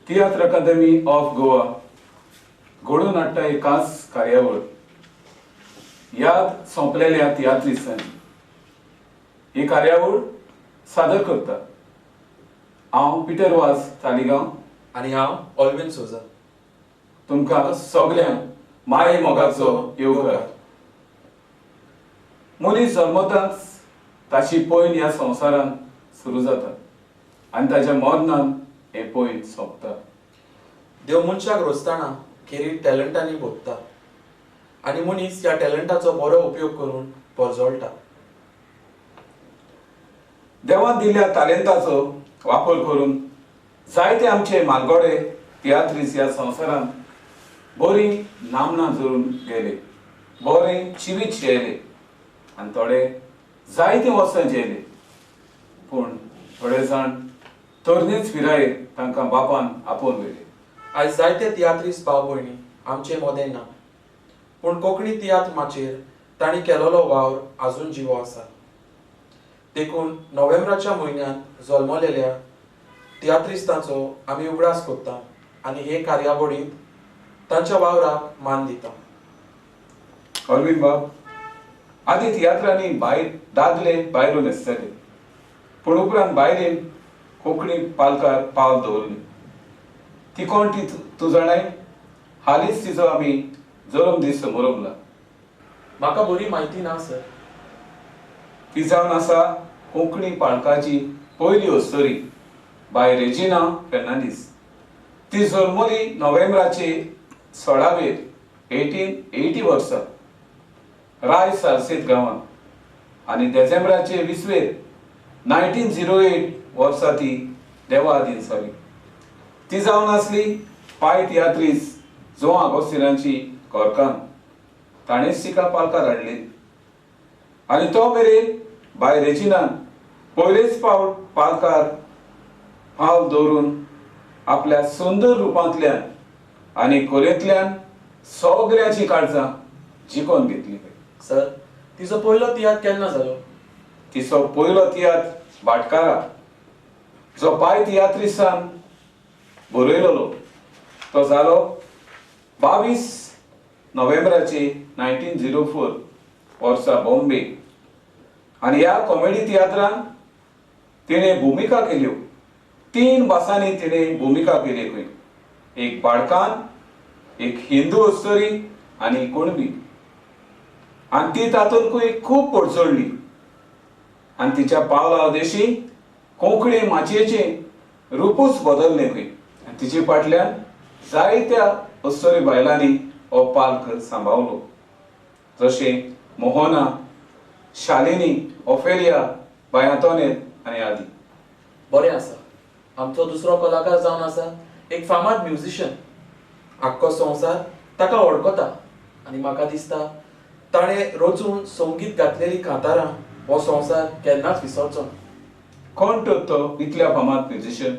तियात्र अकादमी of Goa घडोवन हाडटा एक खास कार्यावळ, याद सोंपलेल्या तियात्रिस्तांची. ही कार्यावळ सादर करता हांव पिटर वास तालिगांव आनी हांव ऑलविन सोजा. तुमकां सगल्यांक माये मोगाचो येवकार. मनीस जल्मताच ताची पयन ह्या संवसारांत सुरू जाता आनी ताच्या मरणान हें पयन सोंपता. देव मनशाक रोजताना खेरीत टॅलंटांनी भोगता आनी मनीस ह्या टॅलंटाचो बरो उपयोग करून परजळटा. देवान दिल्ल्या तालेंताचो वापर करून जायते आमचे मालगोडे तियात्रीस ह्या संवसारांत बरी नामना जोडून गेले, बरें जिवीत जियेले आनी थोडे जायते वर्सां जियेले. पूण थोडे जाण तरणेच पिरायेर तांकां बापान आपोवन व्हेले. आयज जायते तियात्रीस भाव भयणी आमचे मदें ना, पूण कोंकणी तियात्र माचयेर तांणी केलोलो वावर आजून जिवो आसा. देखून नोव्हेंबराच्या म्हयन्यांत जल्मलेल्या तियात्रिस्तांचो आमी उगडास करता आनी हे कार्यावळींत तांच्या वावराक मान दिता. अरविंद बाब, आदी तियात्रांनी बायल दादले बायलो न्हेसताले, पूण उपरांत बायलेन कोंकणी पालकार पावल दवरलें. ती कोण ती तूं जाणाय? हालींच तिचो आमी जल्म दीस समरमला. म्हाका बरी म्हायती ना सर. ती जावन आसा कोंकणी पालकाची पयली अस्तुरी बाय रेजिना फेर्नांडीस. ती जल्मली नोव्हेंबराचे 16वेर 1880 वर्सा राय सालसेत गांवांत आनी डिसेंबराचे 20वेर 1908 वर्सा ती देवा आदीन जाली. ती जावन आसली पाय तियात्रीस जों आगोस्तिनाची घरकान्न. ताणेंच तिका पालकार हाडली आनी तो मेरेन बाय रेजिनान पयलेच पावट पालकार पावल दवरून आपल्या सुंदर रुपांतल्यान आनी कलेंतल्यान सगळ्यांची काळजां जिखोवन घेतली. सर, तिचो पयलो तियात्र केन्ना जालो? तिचो पयलो तियात्र भाटकारा, जो पाय तियात्रिसान बरयलेलो, तो जालो 22 नोव्हेंबराचे 1904 वर्सा बॉम्बे. आनी ह्या कॉमेडी तियात्रान तिणें भुमिका केल्यो. 3 भासांनी तिणें भुमिका केली खंय, एक बाडकान, एक हिंदू अस्तुरी आनी कुणबी. आनी ती तातूंतकूय खूब पडचडली आनी तिच्या पावला देशी कोंकणी माचयेचें रुपूच बदल्लें खंय. आनी तिचे फाटल्यान जायत्या अस्तुरी बायलांनी हो पालक सांबाळलो, जशें मोहना, शालिनी, ओफेलिया, बाय आंतोनेत आनी आदी. बरें आसा. आमचो दुसरो कलाकार जावन आसा एक फामाद म्युझिशियन. आख्खो संवसार ताका वळखता आनी म्हाका दिसता ताणें रचून संगीत घातलेली कांतारां हो संवसार केन्नाच विसरचो ना. कोण तर तो इतल्या फामाद म्युझिशियन?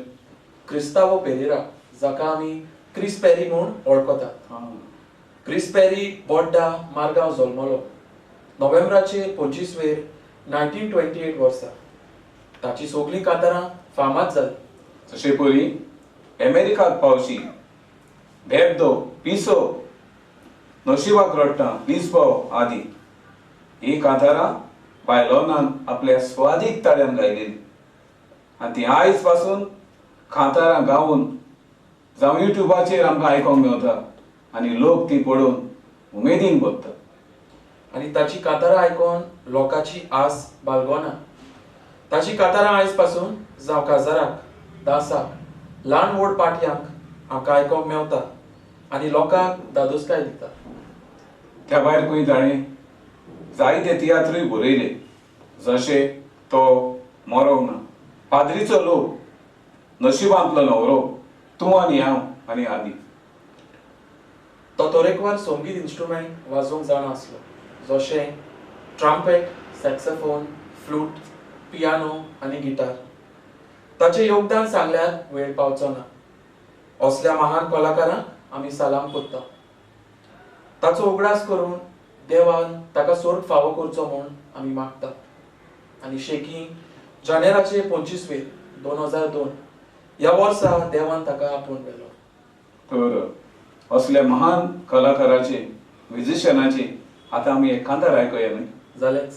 क्रिस्तावो पेरेरा, जाका आमी क्रिस पेरी म्हूण वळखतात. क्रिस पेरी बोड्डा मारगांव जल्मलो नोव्हेंबराचे 25वेर 1928 वर्सा. ताची सगळीं कांतारां फामाद जाली. जशे परी अमेरिकाक पावशी, बेबदो, पिसो, नशिबाक रडटा, लिस्बाव आदी ही कांतारां बाय लोनान आपल्या स्वादीक ताळ्यान गायलेली आनी ती आयज पासून कांतारां गावन जावं युट्यूबाचेर आमकां आयकोंक मेवता आनी लोक ती पळोवन उमेदीन बसता. आनी ताची कांतारां आयकोन लोकांची आस बाळगोना. ताची कांतारां आयज पासून जावं काजाराक, दासाक, ल्हान व्हड पाटयांक आमकां आयकोंक मेवता आनी लोकांक दादोसकाय दिता. त्या भायर खंय ताणें जायते तियात्रूय बरयले, जशे तो मरोंक ना, पाद्रीचो लोक, नशिबांतलो न्हवरो, तूं आनी हांव आनी आदी. तो तरेकवार संगीत इन्स्ट्रुमेंट वाजोवंक जाणा आसलो, जशें ट्रम्पेट, सॅक्सोफोन, फ्लूट, पियानो आनी गिटार. ताचें योगदान सांगल्यार वेळ पावचो ना. असल्या महान कलाकारांक आमी सलाम करता. ताचो उगडास करून देवान ताका सोर्ग फावो करचो म्हूण आमी मागता. आनी शेकी जानेराचे 25वेर 2002 ह्या वर्सा देवान ताका आपोवन व्हेलो. तर असल्या महान कलाकाराचे, म्युझिशियनाचे आतां आमी एक कांतार आयकुया न्हय? जालेंच.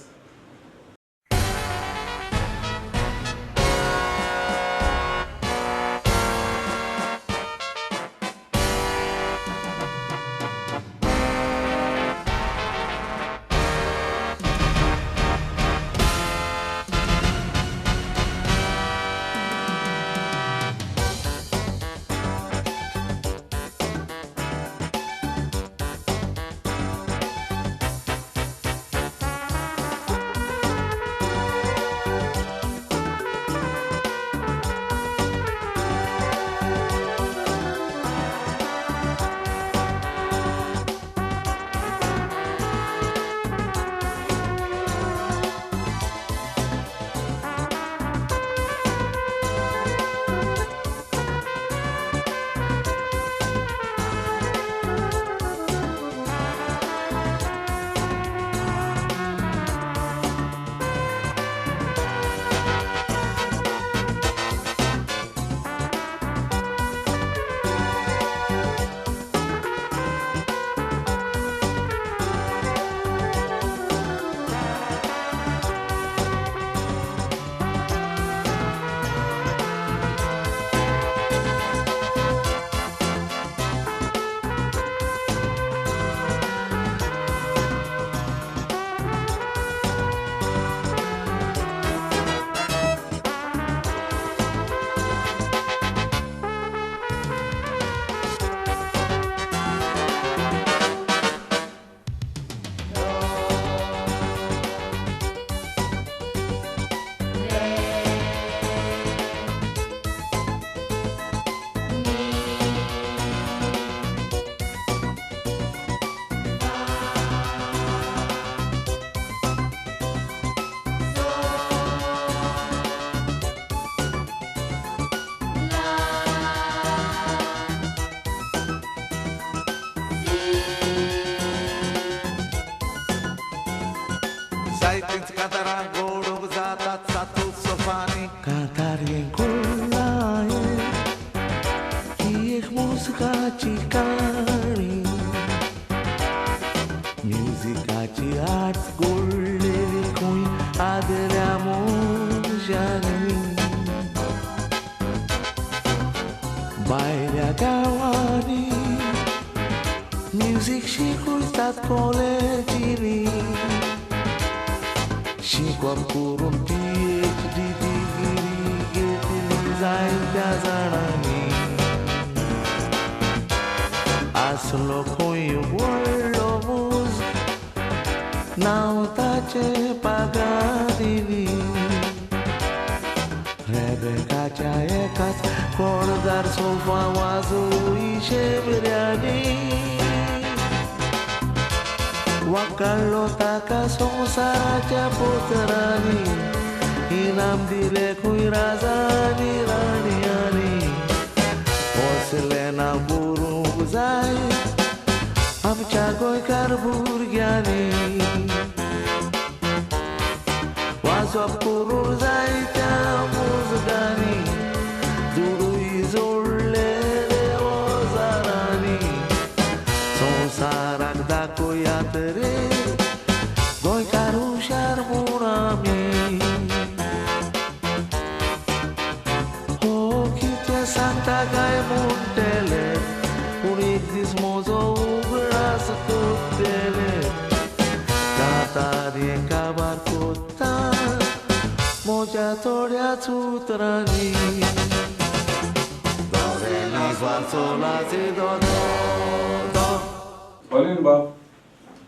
ऑलिन बाब,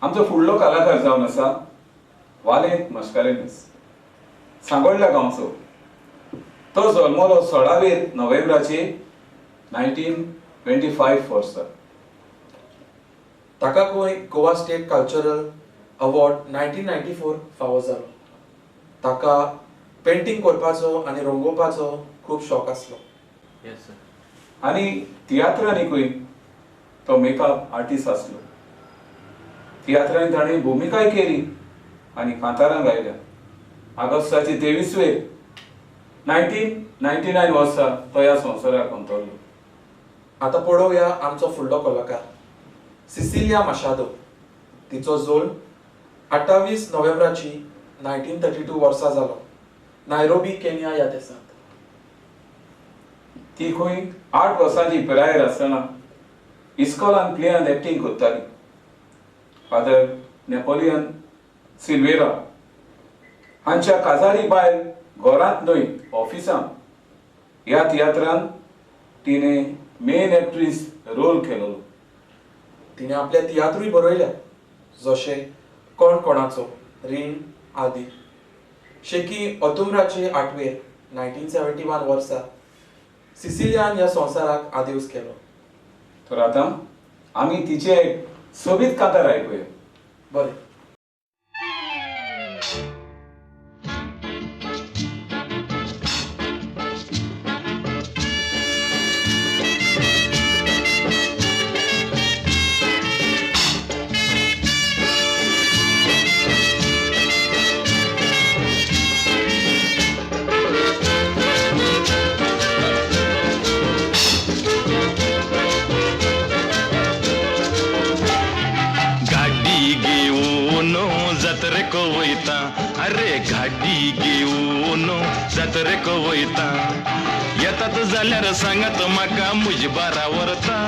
आमचो फुडलो कलाकार जावन आसा वालेंत मस्कारेन्हस, सांगोडल्या गांवचो. तो जल्मलो 16 नोव्हेंबराचे 1925 वर्सा. ताका खंय गोवा स्टेट कल्चरल अवॉर्ड 1994 फावो जालो. ताका पेंटींग करपाचो आनी रंगोवपाचो खूब शौक आसलो. Yes sir. आनी तियात्रांनीकूय तो मेकअप आर्टिस्ट आसलो. तियात्रांनी ताणें भुमिकाय केली आनी कांतारां गायल्या. ऑगस्टाचे 23 1999 वर्सा तो ह्या संवसाराक अंतरलो. आतां पळोवया आमचो फुडलो कलाकार सिसिलिया माशादो. तिचो जल्म 28 नोव्हेंबराची 1932 वर्सा जालो, नायरोबी केन्या ह्या देशांत. ती खंय 8 वर्सांची पिरायेर आसतना इस्कॉलान प्लेयान एक्टींग करताली. फादर नेपोलियन सिल्वेरा हांच्या काजारी बायल घरांत न्हय ऑफिसांत ह्या तियात्रान तिणें मेन एक्ट्रीस रोल केलो. तिणें आपले तियात्रूय बरयल्या, जशे कोण कोणाचो, रीण आदी. शेकी ऑतुमराचे 8वेर 1971 वर्सा सिसिलियान ह्या संवसाराक आदेवस केलो. तर आतां आमी तिचे एक सोबीत कांतार आयकुया. बरें. अरे गाडी घेऊन जात्रेक वयता, येतात जाल्यार सांगात म्हाका म्हजे बारा व्हरता,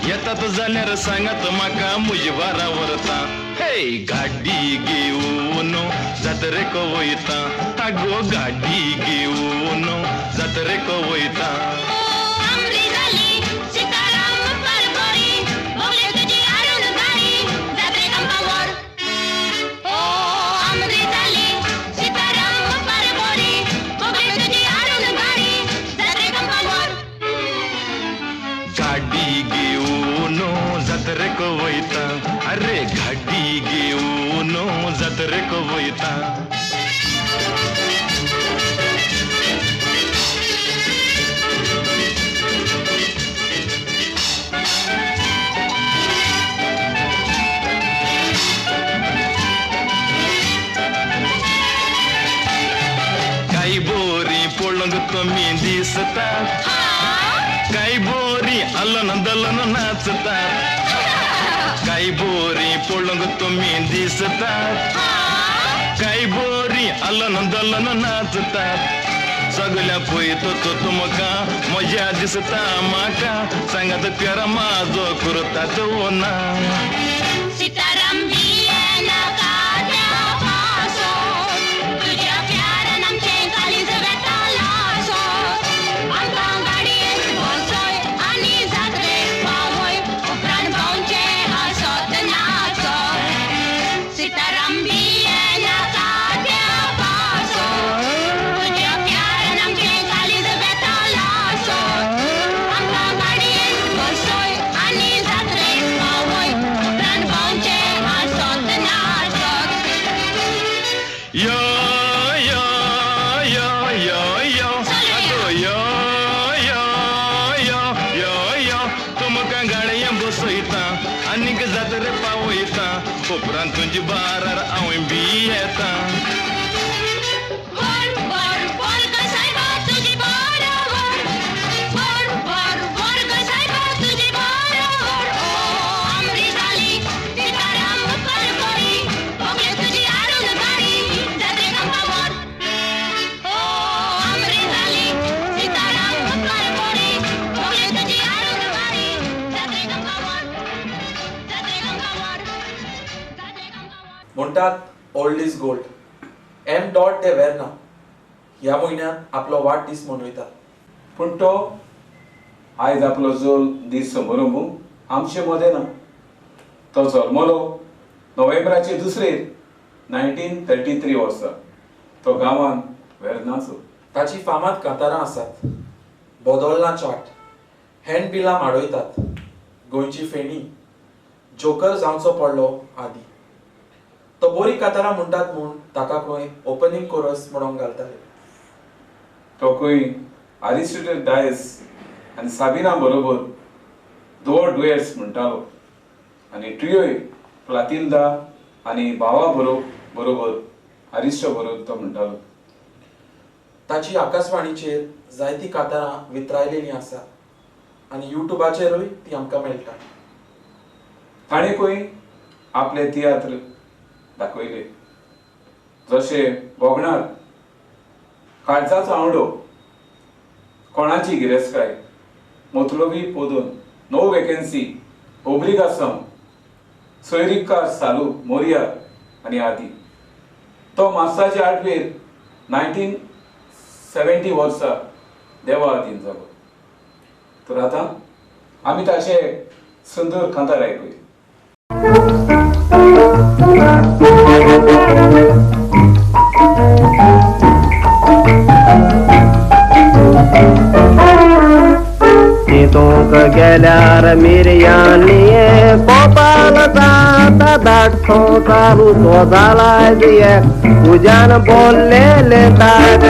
येतात जाल्यार सांगात म्हाका म्हजे बारा व्हरता. हे गाडी घेऊन जात्रेक वयता, आगो गाडी घेऊन जात्रेक वयता. जात्रेक वयता, अरे गाडी घेऊन जात्रेक वयता. काय बोरी पळोवंक तुमी दिसतात, काय बोरी अलन दलन नाचतात, काय बोरी पळोवंक तुमी दिसतात, काय बोरी अलन दलन नाचतात. सगल्या पळयतो तो तुमकां मजा दिसता म्हाका, सांगात प्यारा म्हाजो करतात वो ना. सीताराम नाका त्या पासो, तुज्या प्यारान आमचें काळीज वेता लासो, आमकां गाडयेन बसय आनी जात्रेक पावय, उपरांत भोंवचें हांसत नाचय. सीताराम नाका त्या पासो, तुज्या प्यारान आमचें काळीज वेता लासो, आमकां गाडयेन बसय आनी जात्रेक पावय, उपरांत भोंवचें हांसत नाचत. यो यो यो यो यो आगो यो यो यो यो यो तुमकां गाडयेन बसयता आनीक जात्रे पावयता, उपरांत तुजी बारार हांव बी येता. वर वर वर ग सायबा तुजी बरोबर, वर वर वर ग सायबा तुजी बरोबर. ओ आमरी जाली सीताराम परबरी, भोगले तुजी हाडून गाडी जात्रेक आमकां व्हर. ओ आमरी जाली सीताराम परबरी, भोगले तुजी हाडून गाडी जात्रेक आमकां व्हर, जात्रेक आमकां व्हर, जात्रेक आमकां व्हर. म्हणटात old is gold. M dot de Verna ह्या म्हयन्यांत आपलो वाडदीस मनयता. पूण तो आयज आपलो जोल दीस समारंभूंक आमचे मदें ना. तो जल्मलो नोव्हेंबराचे 2 1933 वर्सा. तो गांवान वेर्नाचो. ताची फामाद कांतारां आसात बोदोलना चाट, हँड बिलां माडयतात, गोंयची फेणी, जोकर जावचो पडलो आदी. तो बोरी कांतारां म्हणटात म्हूण ताका खंय ओपनींग कोरस म्हणूंक घालताले. तो खंय आरिस्टोटल डायस आनी साबिना बरोबर दोर डुएट्स म्हणटालो आनी ट्रियोय क्लातिल्दा आनी भावा बरोबर आरिस्टो बरोबर तो म्हणटालो. ताची आकाशवाणीचेर जायतीं कांतारां वितरायलेलीं आसात आनी युट्यूबाचेरूय ती आमकां मेळटा. ताणेकूय आपले तियात्र दाखयले, जशे भोगणार, काळजाचो आंवडो, कोणाची गिरेस्तकाय, मोतलोबी पोदून, नो वेकेन्सी, ओब्रिगासम, सोयरीकार सालू, मोरिया आनी आदी. तो मार्साचे 8वेर 1970 वर्सा देवा अधीन जालो. तर आतां आमी ताचे सुंदर कांतार आयकुया. चिंतूंक गेल्यार मिरयांनी कोपाल जाता दाट संवसारू तो जाला एक तुज्यान बोल्लेले ताट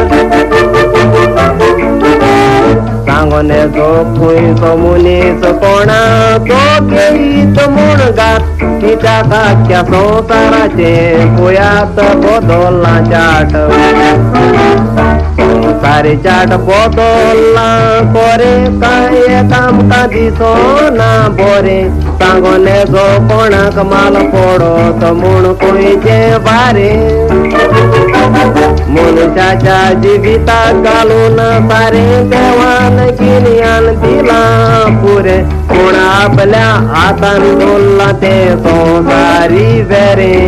सांगोने जो खंयचो मनीस कोणा तो घेयत म्हूण गात कित्याक आख्ख्या संवसाराचें पळयात बदल्लां चाट संवसारी चाट बदल्लां कोरें कांय एक आमकां दिसना बरें सांगोने जो कोणाक माल पडत म्हूण खंयचें वारें मनशाच्या जिविताक घालून सारें देवान गिन्यान दिलां पुरें पूण आपल्या हातान दवरलां तें संवसारी वेरें.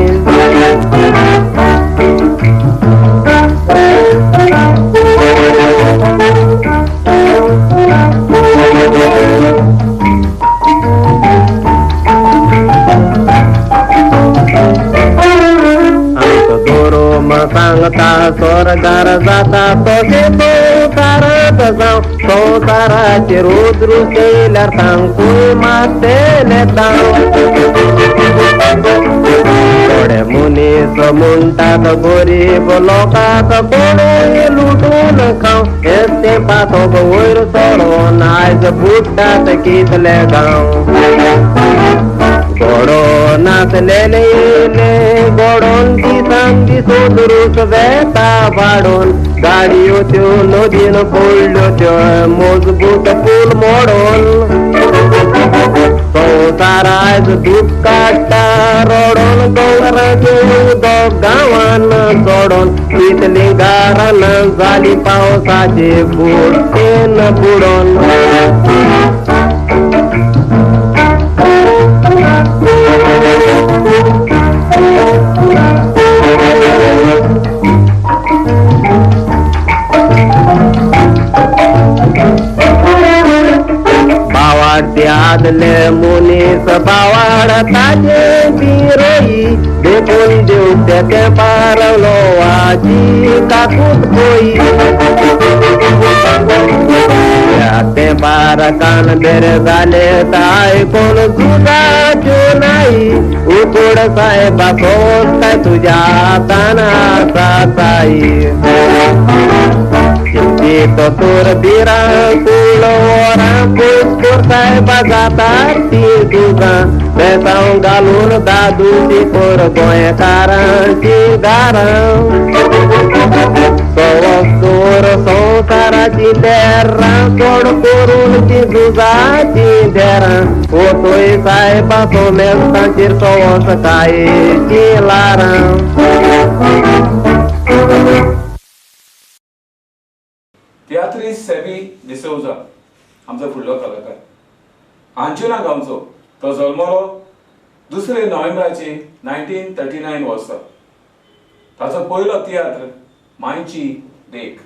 सांगता स्वर्गार जाता तशें संवसारांत जावं संवसाराचेर उद्रूस येयल्यार तांकूय मारतले दांव. थोडे मनीस म्हणटात गरीब लोकांक कोणूय लुटून खावं हेच तें पातक वयर सरोन आयज बुडटात कितले गांव. घोडो नासलेले येयले घोडोन दिसान दीस उद्रूस वेता वाडोन गाडयो त्यो नदीन पडल्यो त्यो मजबूत पूल मोडोन संवसार आयज दूख काडटा रडोन दोंगराचें उदक गांवान चडोन तितलीं गारां जालीं पावसाचे बुडटेन बुडोन. बावाडते आदले मनीस बावाड ताजे बिरोई देखून दिवचे ते पारवलो आजी काकूत पोई ते बारकान बेरे जाले आयकून झुजाच्यो नाही उकोड साहेबा सोस काय तुज्या हातान आसा ताई तो तोर बिरांकूळ वरां पयस साहेबा जाता ती तुजा बेसांव घालून दादूची पोर गोंयकारांची दारां सवस्तोर संवसाराची देरां चड करून ती झुजाची देरां वतोय साहेबा सोमेस्तांचेर सवस कायेची लारां. तियात्रीस सेबी डिसोजा आमचो फुडलो कलाकार आंजुना गांवचो. तो जल्मलो 2 नोव्हेंबराचे 1939 वर्सा. ताचो पयलो तियात्र मांयची देख.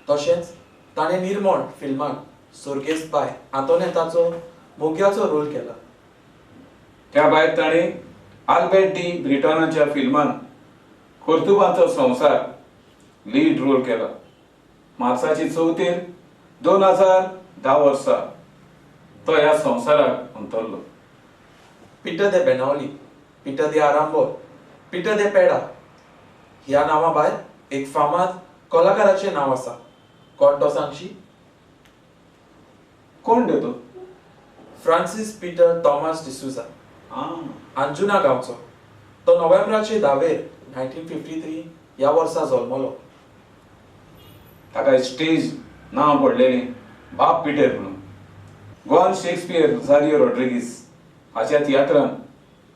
तशेंच ताणें निर्मोण फिल्मांत सर्गेस्त बाय आंतोनेताचो मोग्याचो रोल केला. त्या भायर ताणें आल्बर्ट डी ब्रिटनाच्या फिल्मांत कर्तुबांचो संवसार लीड रोल केला. मार्साची 4 2010 वर्सा तो ह्या संवसाराक अंतरलो. Peter de Benaulim, Peter de Arambol, Peter de Peda ह्या नांवा भायर एक फामाद कलाकाराचें नांव आसा. कोण तो सांगशी? कोण रे तो? Francis Peter Thomas D'Souza, Anjuna गांवचो. तो नोव्हेंबराचे 10 1953 ह्या वर्सा जल्मलो. ताका स्टेज नांव पडलेलें बाप पिटर म्हणून. गोवन शेक्सपियर रोजारियो रॉड्रिगीस हाच्या तियात्रान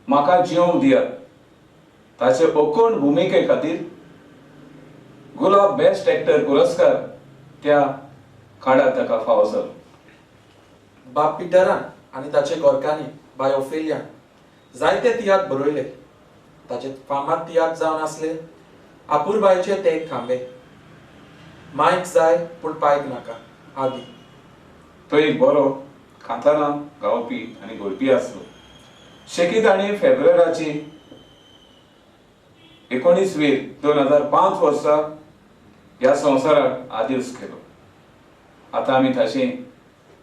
म्हाका जियोंक दियात ताचे ओकोण भुमिके खातीर गुलाब बेस्ट एक्टर पुरस्कार त्या काळार ताका फावो जालो. बाप पिटरान आनी ताचे गोरकांनी बाय ओफेलियान जायते तियात्र बरयले. ताचे फामाद तियात्र जावन आसले आपुरबायचे ते एक खांबे, मायक जाय पूण पायक नाका आदी. तो एक बरो कांतारां गावपी आनी घोळपी आसलो. शेकीत आनी फेब्रुवाराची 19 वीर 2005 वर्सा ह्या संवसाराक आदिवस केलो. आतां आमी ताशी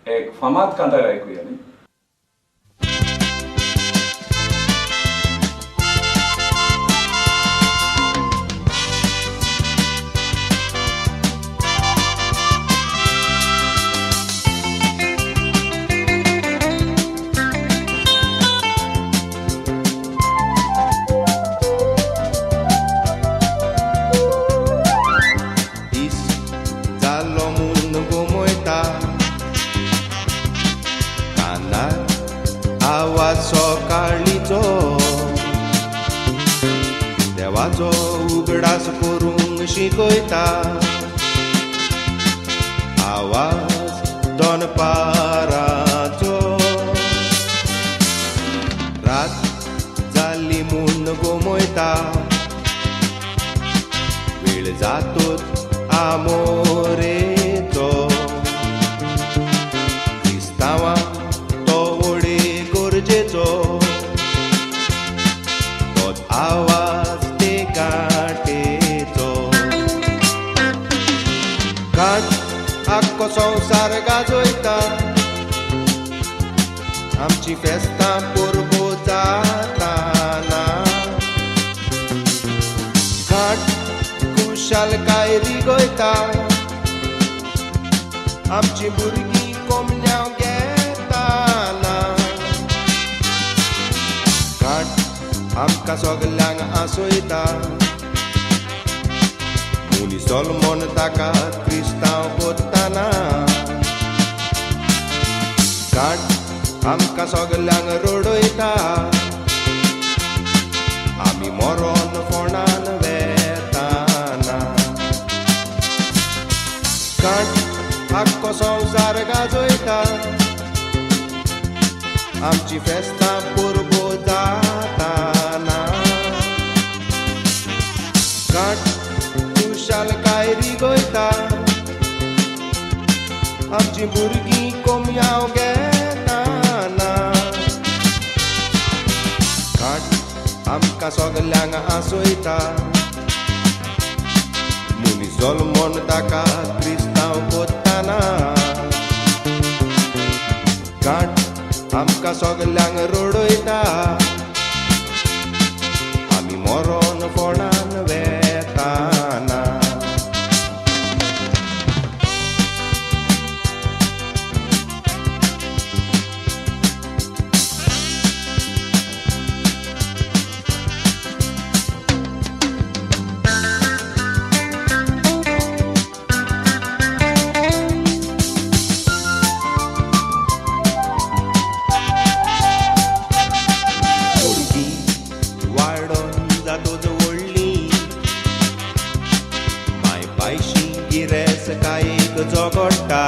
एक फामाद कांतार आयकुया न्ही. सकाळीचो देवाचो उगडास करूंक शिकयता, आवाज दनपाराचो. रात जाली म्हूण गोमयता, वेळ जातोच आमोरेचो. क्रिस्तांवां तो वडे गरजेचो, तोच आवाज ते गांठेचो. गांठ आख्खो संवसार गाजयता, आमची फेस्तां परबो जाताना. गांठ खुशालकाय रिगयता, आमची भुरगीं कोमन्यांव घेताना. गांठ आमकां सगल्यांक आसयता, मनीस जल्मोन ताका क्रिस्तांव कोत्ताना. गांठ आमकां सगल्यांक रडयता, आमी मरोन फोंडान वेताना. गांठ आख्खो संवसार गाजयता, आमची फेस्तां परबो जाताना. गांठ खुशालकाय रिगयता, आमची भुरगीं कोमयांव घेताना. गांठ आमकां सगल्यांक आसयता, मनीस जल्मोन ताका क्रिस्तांव कोत्ताना. गांठ आमकां सगल्यांक रडयता, आमी मरोन फोंडान वेताना. झगडटा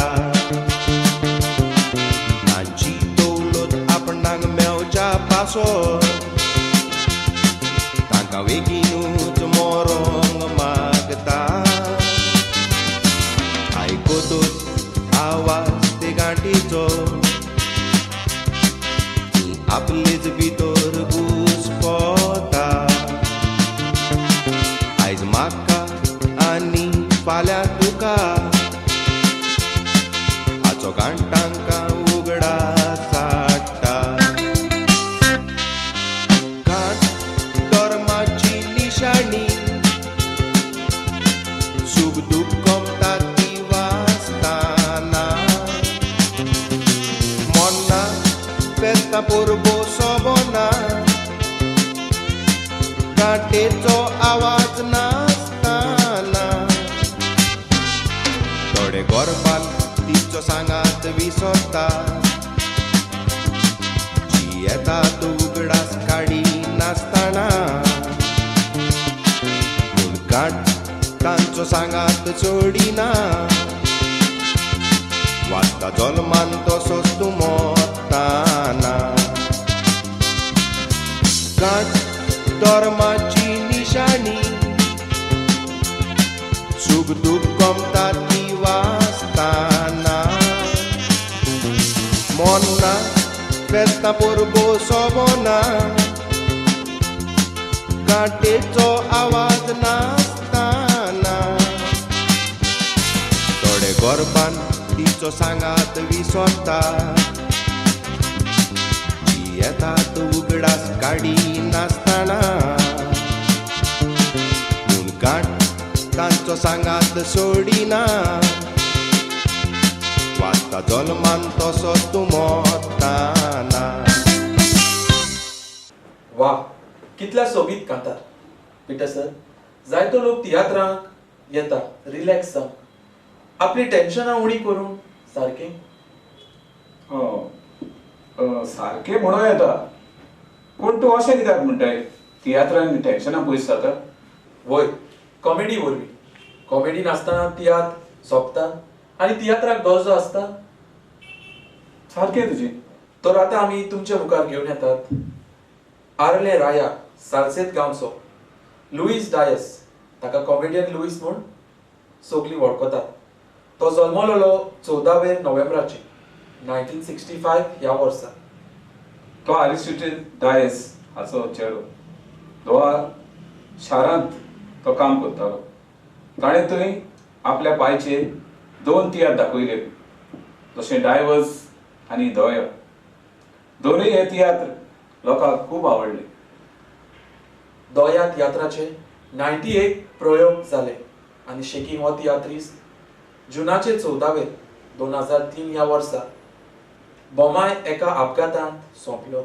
तांची दौलत आपणाक मेवच्या पासो, तांकां बेगीनूच मरोंक मागता. आयकतूच आवाज ते गांठीचो, ती आपलेच भितर घुसपता. आयज म्हाका आनी फाल्यां तुका, गांठांकां उगडास हाडटा. गांठ धर्माची निशाणी, सूख दूख कोमता ती वाचताना. मोन्ना फेस्तां परबो सोबना, गांठेचो आवाज नासताना. सांगात विसरता. जियेतात उगडास काडी नासतना, पूण गांठ तांचो सांगात सोडिना. वाचता जल्मान तसोच तूं मरतना. गांठ धर्माची निशाणी, सूख दूख गमता ती वाचतना. मन्ना फेस्तां परबो सोबना, गांठेचो आवाज नासतना. थोडे गोरबान तिचो सांगात विसरता, जियेतात उगडास काडी नासतना, पूण गांठ तांचो सांगात सोडिना. वाचता जल्मान तसोच तूं मरतना. वा, कितल्या सोबीत कांतार. पिटर सर, जायतो लोक तियात्रांक येता रिलॅक्स जावंक, आपली टेन्शनां उणी करूंक. सारकें? सारकें म्हणूं येता, पूण तूं अशें कित्याक म्हणटाय तियात्रान टेन्शनां पयस जाता? वय, कॉमेडी वरवीं. कॉमेडी नासतना तियात्र सोंपता आनी तियात्राक दर्जो आसता. सारकें तुजें. तर आतां आमी तुमच्या मुखार घेवन येतात आर्ले राया, सालसेत गांवचो लुईस डायस. ताका कॉमेडियन लुईस म्हूण सगलीं वळखतात. तो जल्मलेलो 14 नोव्हेंबराचे 1965 ह्या वर्सा. तो आरिस्टिटल डायस हाचो चेडो. गोवा शारांत तो काम करतालो. ताणें थंय आपल्या पायचेर 2 तियात्र दाखयले, जशें डायवर्स आनी दोया. दोनूय हे तियात्र लोकांक खूब आवडले. दोया तियात्राचे 98 प्रयोग जाले आनी शेकी हो तियात्रिस्त जुनाचे 14 2003 ह्या वर्सा बोमाय एका अपघातांत सोंपलो.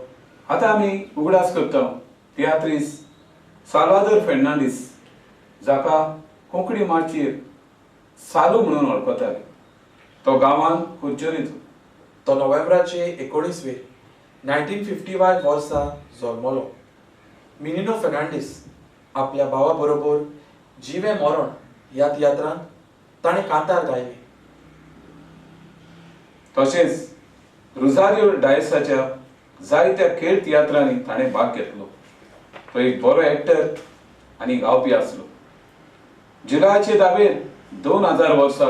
आतां आमी उगडास करता तियात्रिस्त साल्वादोर फेर्नांडीस, जाका कोंकणी माचयेर सालू म्हणून वळखताले. तो गांवान कुरचरीचो. तो नोव्हेंबराचे 19 1951 वर्सा जल्मलो. मिनिनो फेर्नांडीस आपल्या भावा बरोबर जिवे मरण ह्या तियात्रांत ताणें कांतार गायली. तशेंच रोजारियो डायसाच्या जायत्या खेळ तियात्रांनी ताणें भाग घेतलो. तो एक बरो एक्टर आनी गावपी आसलो. जुलयाचे 10 2000 वर्सा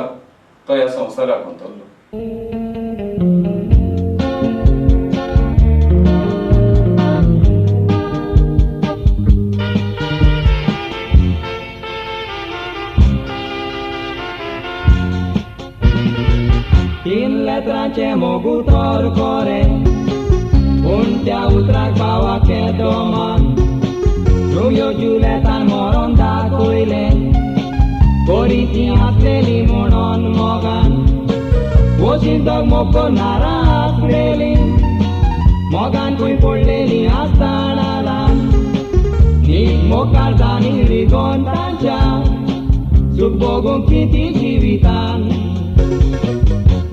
तो ह्या संवसाराक अंतरलो. तीन लेत्रांचे मोग उतर कोरें, पूण त्या उतराक भावाक केदो मान. रोमियो जुलेतान मरोन दाखयलें, बरी ती आसलेली म्हणून मोगान. वचीन मोग करणारा आसलेली, मोगान खंय पडलेली आसतना ल्हान. न्हीद मोगार जाणी रिगोन तांच्या सूख भोगूंक कितें जिवितान.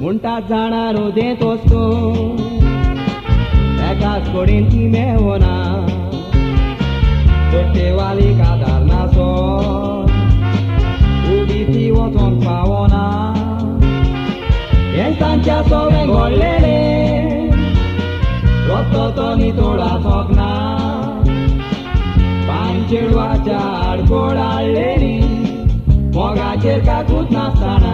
म्हणटात जाणा रोदेंत वचूं, एकाच कडेन ती मेवना. चोट्टेवालीक आदार नासो, उबी ती वचोंक पावना. हें तांच्या सगळें घडलेलें, रस्तो तो नितळ आसोंक ना. पान चेडवाच्या आडकोळ हाडलेली, मोगाचेर काकूत नासतना.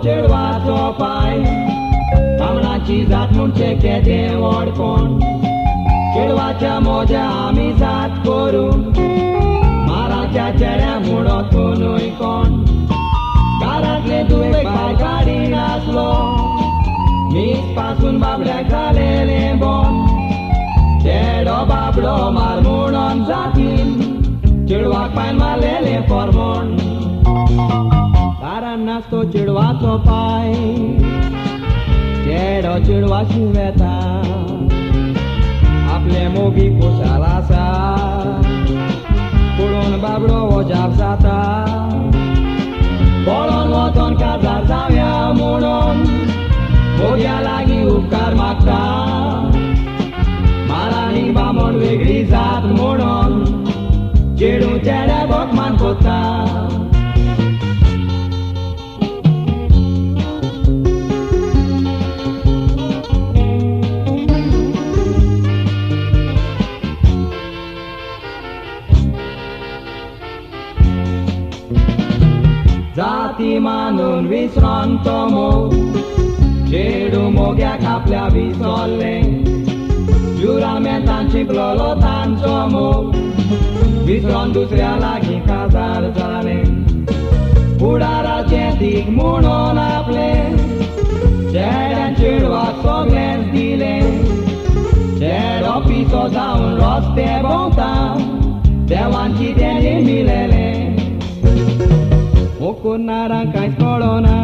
चेडवाचो पाय बामणाची जात म्हणचे केदें व्हडपण. चेडवाच्या मोज्या आमी जात करूं, माराच्या चेड्या म्हणत कोणूय कोण. धुवेक भायर काडिनासलो. मीस पासून बाबड्याक जालेलें बोन, चेडो बाबडो मार म्हणून जातीन चेडवाक पायन मारलेलें फॉर्मोण. दारान नासतो चेडवाचो पांय, चेडो चेडवाशी वेता, आपले मोगी खुशाल आसा पळोवन बाबडो वजाप जाता. पळोवन वचोन काजार जावया म्हणून मोग्या लागीं उपकार मागता. माराणी बामण वेगळी जात म्हणून चेडूं चेड्या बोकमान कोत्ता. जाती मानून विसरोन तो मोग, चेडूं मोग्याक आपल्या विसरलें. जुरामेंतान शिंपलोलो तांचो मोग, विसरोन दुसऱ्या लागीं काजार जालें. फुडाराचें दीग म्हणून आपलें चेड्यान चेडवाक सगळेंच दिलें. चेडो पिसो जावन रस्ते भोंवता, देवान कितें मिलेलें. मोकुनारांक कांयच कळना,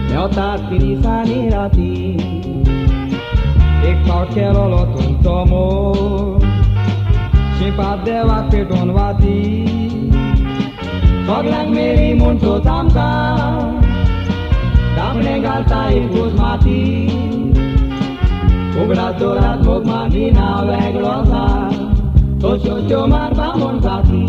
मेवतात ती दिसांनी राती. एक फावट केलोलो तुमचो मोग, शिंपात देवाक पेटोवन वाती. सगल्यांक मेरी म्हणचोच आमकां, दामणें घालता एकूच माती. उगडास दवरात मोग मानिना वेगळो आसा, तश्यो त्यो मारपा म्हूण जाती.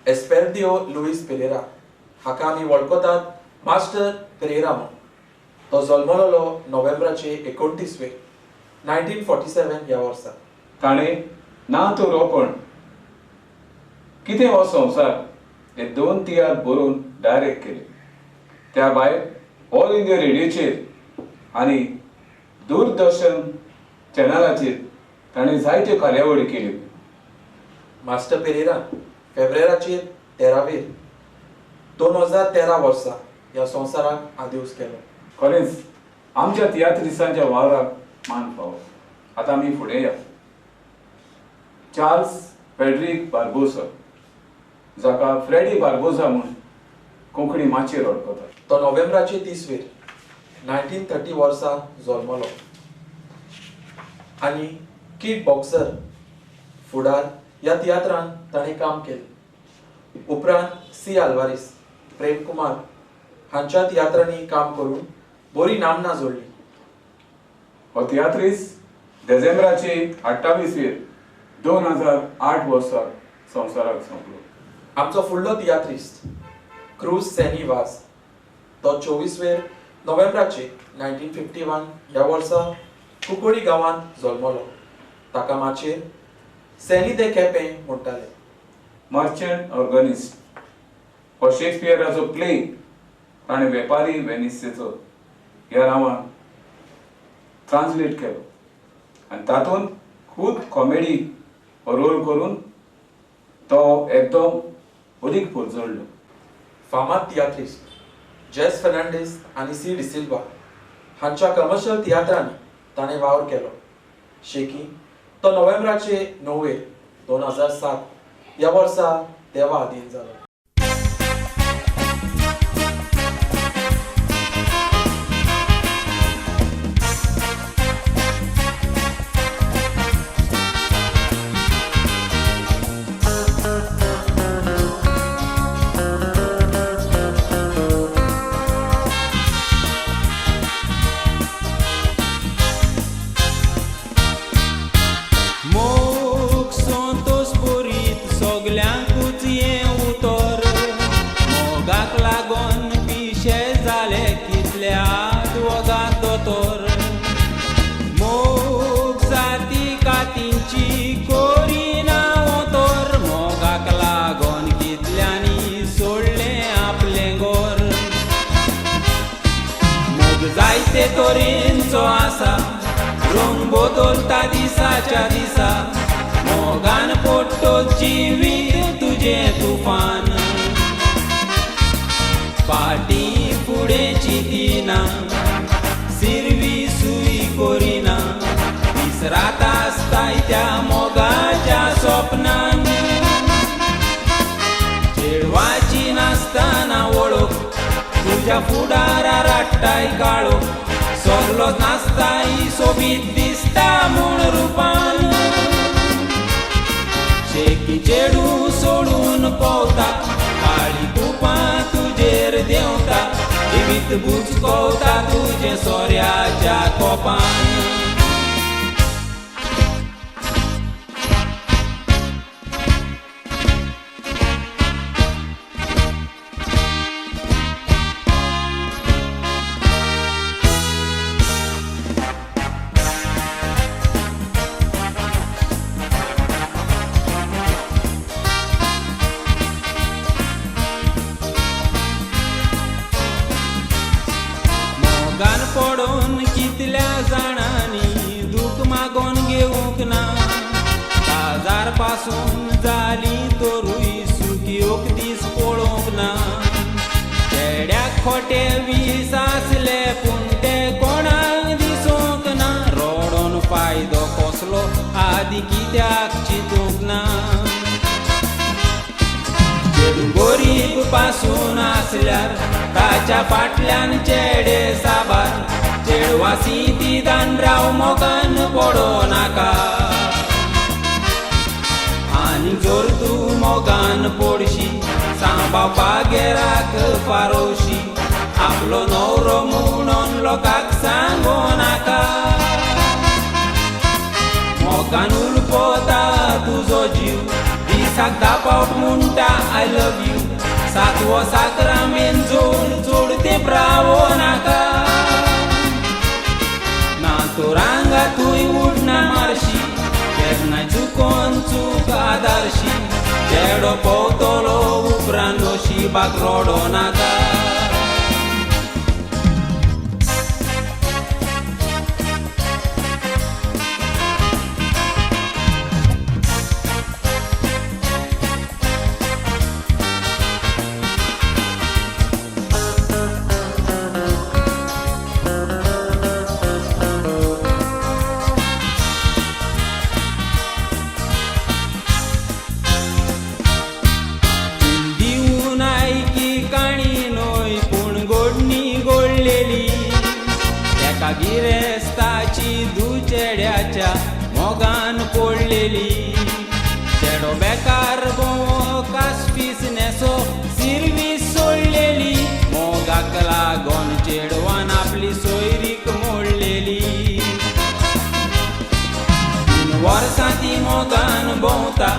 एस्पेर्दियो लुईस पेरेरा हाका आमी वळखतात मास्टर पेरेरा म्हूण. तो जल्मलोलो नोव्हेंबराचे 29 वे 1947 ह्या वर्सा. ताणें ना तो रोपण कितें हो संवसार हे 2 तियात्र बरोवन डायरेक्ट केले. त्या भायर ऑल इंडिया रेडियोचेर आनी दूरदर्शन चॅनलाचेर ताणें जायत्यो कार्यावळी केल्यो. मास्टर पेरेरा फेब्रेराचेर 13 वेर 2013 वर्सा ह्या संवसाराक आदेवस केलो. खरेंच आमच्या तियात्रिस्तांच्या वावराक मान फावो. आतां आमी फुडें या. चार्ल्स फ्रेडरीक बार्बोसा, जाका फ्रेडी बार्बोसा म्हूण कोंकणी माचयेर वळखतात. तो नोव्हेंबराचे 30 वेर 1930 वर्सा जल्मलो आनी किक बॉक्सर फुडार ह्या तियात्रांत ताणें काम केलें. उपरांत सी आल्वारीस, प्रेम कुमार हांच्या तियात्रांनी काम करून बरी नामना जोडली. हो तियात्रीस डिसेंबराचे 28 वेर 2008 वर्सा संवसाराक सोंपलो. आमचो फुडलो तियात्रिस्त क्रूज सॅनी वाज, तो 24 वेर नोव्हेंबराचे 1951 ह्या वर्सा कुंकळी गांवांत जल्मलो. ताका माचयेर सॅनी दे केपें म्हणटाले. मर्चंट ऑर्गनिस्ट हो शेक्सपियराचो प्ले ताणें वेपारी वेनिसेचो ह्या नांवान ट्रान्सलेट केलो आनी तातूंत खूब कॉमेडी हो रोल करून तो एकदम अदीक पुरजळ्ळो. फामाद तियात्रिस्ट जेस फेर्नांडीस आनी सी डिसिल्वा हांच्या कमर्शियल तियात्रांनी ताणें वावर केलो. शेकी तो नोव्हेंबराचे 9 वेर 2007 ह्या वर्सा देवा अधीन जालो. मोग संतोष बोरीत सगल्यांकूच हें उतर, मोगाक लागोन पिशे जाले कितले आदवोगाद दोतोर. मोग जाती कातींची कोरिना ओतोर, मोगाक लागोन कितल्यांनी सोडलें आपलें गोर. मोग जायते तरेंचो आसा, बदलता दिसाच्या दिसा मोगान पोट्टो जिवीत तुजें तुफान फाटी फुडें चिंतिना सिरवी सुई करिना दीस रात आसताय त्या मोगाच्या सपनान चेडवाची नासतना वळख तुज्या फुडारा राट्टाय काळो सगलो नासताय सोबीत दिसता म्हूण रुपान शेकी चेडू सोडून पोवता काळी कुपां तुजेर देंवता जिवीत बुचकवता तुजें सोऱ्याच्या कोपान पडून कितल्या जाणांनी दूख मागोन घेवंक ना काजार पासून जाली तरूय सुखी एक दीस पळोवंक ना चेड्याक खोटे वीस आसले पूण ते कोणाक दिसूंक ना रडोन फायदो कसलो आदी कित्याक चिंतूंक ना गरीब पासून आसल्यार ताच्या फाटल्यान चेडे साबार चेडवासी ती दानराव मोगान पडो नाका आनी जर तूं मोगान पडशी सांबावपागेराक फारोशी आपलो न्हवरो म्हणून लोकांक सांगो नाका मोगान उलपता तुजो जीव दिसाक धा पावट म्हणटा I love you सातवो साक्रामेन जोड जोड ते प्रावो नाका ना तोरांगा तूंय उडना मारशी केन्नाय चुकोन चूक आदारशी चेडो पोवतलो उपरांत नशिबाक रडो नाका गिरेस्ताची दुचेड्याच्या मोगान पडलेली चेडो बेकार भोंवकास फीस नेसो सिरवीस सोडलेली मोगाक लागोन चेडवान आपली सोयरीक मोडलेली 3 वर्सां ती मोगान भोंवता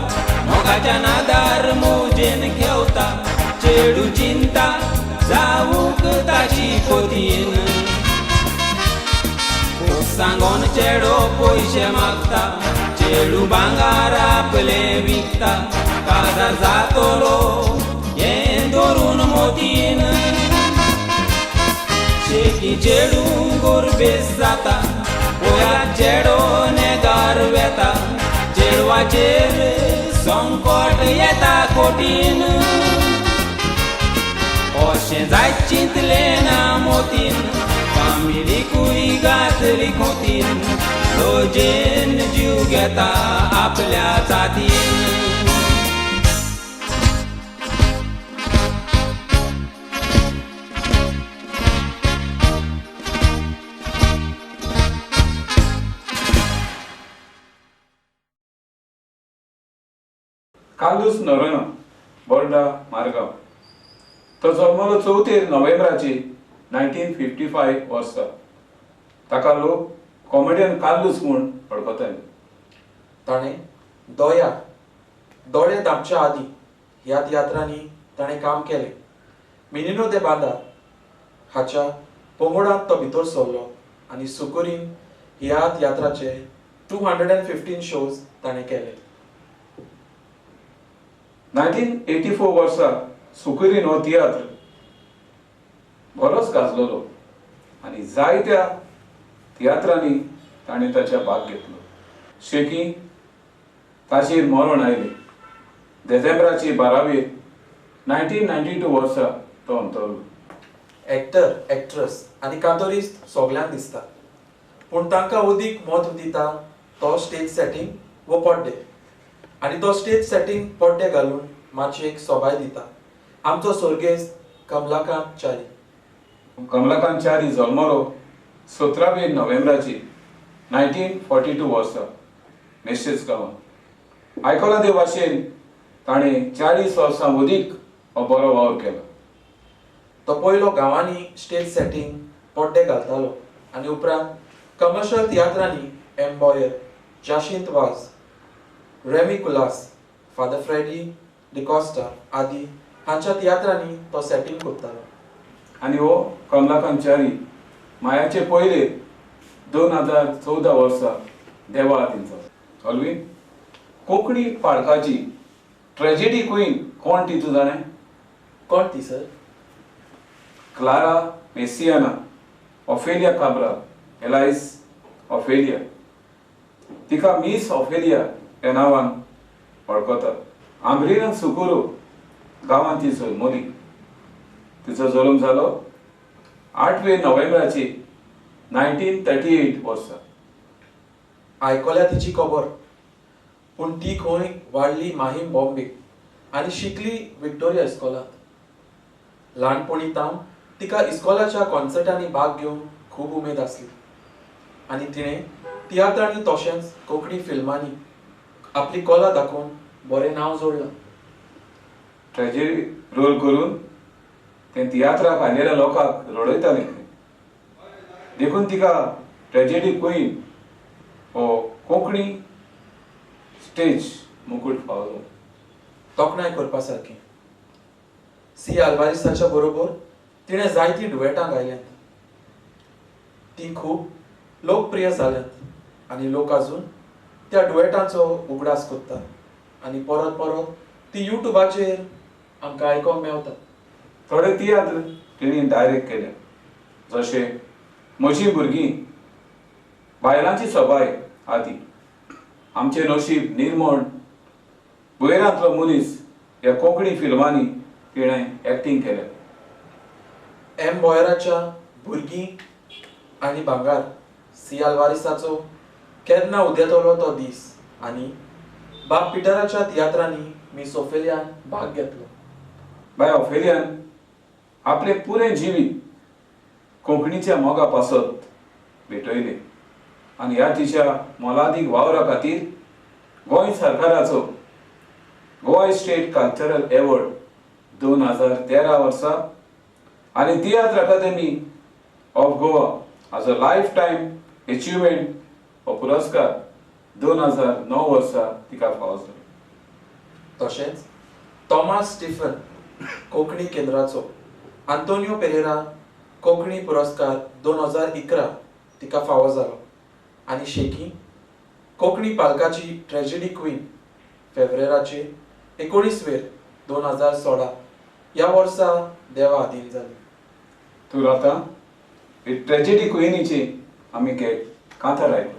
मोगाच्या नादार मोजेन घेवता चेडू चिंता जावूंक ताची कोतीन सांगोन चेडो पयशे मागता चेडू भांगार आपलें विकता काजार जातलो हें धरून मोतीन शेकी चेडू गोरबेस जाता पळयात चेडो नेगार वेता चेडवाचेर संकट येता कोटीन अशें जायत चिंतलें ना मोतीन फामिलीकूय घातली खोतीन लजेन जीव घेता आपल्या जातीन कार्लूस नोरोन्हा बोर्डा मारगांव तो जल्मलो 4 नोव्हेंबराची 1955 वर्सा. ताका लोक कॉमेडियन कार्लूस म्हूण वळखताले. ताणें दया दोळे धांपच्या आदीं ह्या तियात्रांनी ताणें काम केलें. मिनिनो दे बांदा हाच्या पंगडांत तो भितर सरलो आनी सुकुरीन ह्या तियात्राचे 215 शोज ताणें केले. 1984 वर्सा सुकुरीन हो तियात्र बरोच गाजलेलो आनी जायत्या तियात्रांनी ताणें ताच्या भाग घेतलो. शेकी ताचेर मरण आयलें. देसेंब्राची 12 1992 वर्सा तो अंतरलो. एक्टर, एक्ट्रस आनी कांतोरिस्त सगल्यांक दिसता, पूण तांकां अदीक म्हत्व दिता तो स्टेज सेटींग वो पड्डे, आनी तो स्टेज सेटींग पड्डे घालून माचयेक सोबाय दिता आमचो सर्गेस्त कमलाकांत च्यारी. कमलाकांत च्यारी जल्मलो 17 नोव्हेंबराची 1942 वर्सा मेस्टेज गांवांत. आयकलां ते भाशेन ताणें 40 वर्सां अदीक हो बरो वावर केलो. तो पयलो गांवांनी स्टेज सेटींग पड्डे घालतालो आनी उपरांत कमर्शियल तियात्रांनी M Boyer, Jacinto Vaz, Remy Colaco, father Freddy D'Costa आदी हांच्या तियात्रांनी तो सेटींग करतालो. आनी हो कमलाकांत च्यारी मायाचे पयले 2014 वर्सा देवा हातीन जालो. अल्वीन, कोंकणी पाळकाची ट्रेजेडी क्वीन कोण ती तूं जाणें? कोण ती sir? Clara Messiana Ophelia Cabral alias Ophelia. तिका मिस ऑफेलिया ह्या नांवान वळखतात. आंब्रिनान सुकुरू गांवांत ती जल्मली. तिचो जल्म जालो 8 नोव्हेंबराची 1938 वर्सा. आयकल्या तिची खबर, पूण ती खंय वाडली माहीम बॉम्बे आनी शिकली विक्टोरिया इस्कॉलांत. ल्हानपणी तावन तिका इस्कॉलाच्या कॉन्सर्टांनी भाग घेवंक खूब उमेद आसली आनी तिणें तियात्रांनी तशेंच कोंकणी फिल्मांनी आपली कला दाखोवन बरें नांव जोडलां. ट्रेजेडी रोल करून तें तियात्राक आयिल्ल्या लोकांक रडयतालें, देखून तिका ट्रेजेडी क्वीन हो कोंकणी स्टेज मुकूट फावो जालो. तोखणाय करपा सारकी सी आल्वारिसाच्या बरोबर तिणें जायतीं डुएटां गायल्यांत. ती खूब लोकप्रिय जाल्यांत आनी लोक आजून त्या डुएटांचो उगडास करतात आनी परत परत ती युट्यूबाचेर आमकां आयकोंक मेवतात. थोडे तियात्र तिणें डायरेक्ट केल्या, जशे म्हजीं भुरगीं, बायलांची सबाय आदी, आमचें नशीब, निर्मण, भुंयरांतलो मनीस ह्या कोंकणी फिल्मांनी तिणें एक्टींग केल्या. एम बॉयराच्या भुरगीं आनी भांगार, सी आल्वारिसाचो केन्ना उदेतलो तो दीस आनी बाब पिटराच्या तियात्रांनी मिस ओफेलियान भाग घेतलो. बाय ओफेलियान आपलें पुरें जिवीत कोंकणीच्या मोगा पासत भेटयलें आनी ह्या तिच्या मोलादीक वावरा खातीर गोंय सरकाराचो गोवा स्टेट कल्चरल एवॉर्ड 2013 वर्सा आनी तियात्र अकादेमी ऑफ गोवा हाचो लायफ टायम एचिवमेंट हो पुरस्कार 2009 वर्सा तिका फावो जालो. तशेंच थॉमस स्टीफन कोंकणी केंद्राचो आंतोनियो पेरेरा कोंकणी पुरस्कार 2011 तिका फावो जालो आनी शेकी कोंकणी पालकाची ट्रेजेडी क्वीन फेब्रेराचे 19 2016 ह्या वर्सा देवा अधीन जाली. तूं आतां ट्रेजेडी क्विनीची आमी कांतार आयकुया.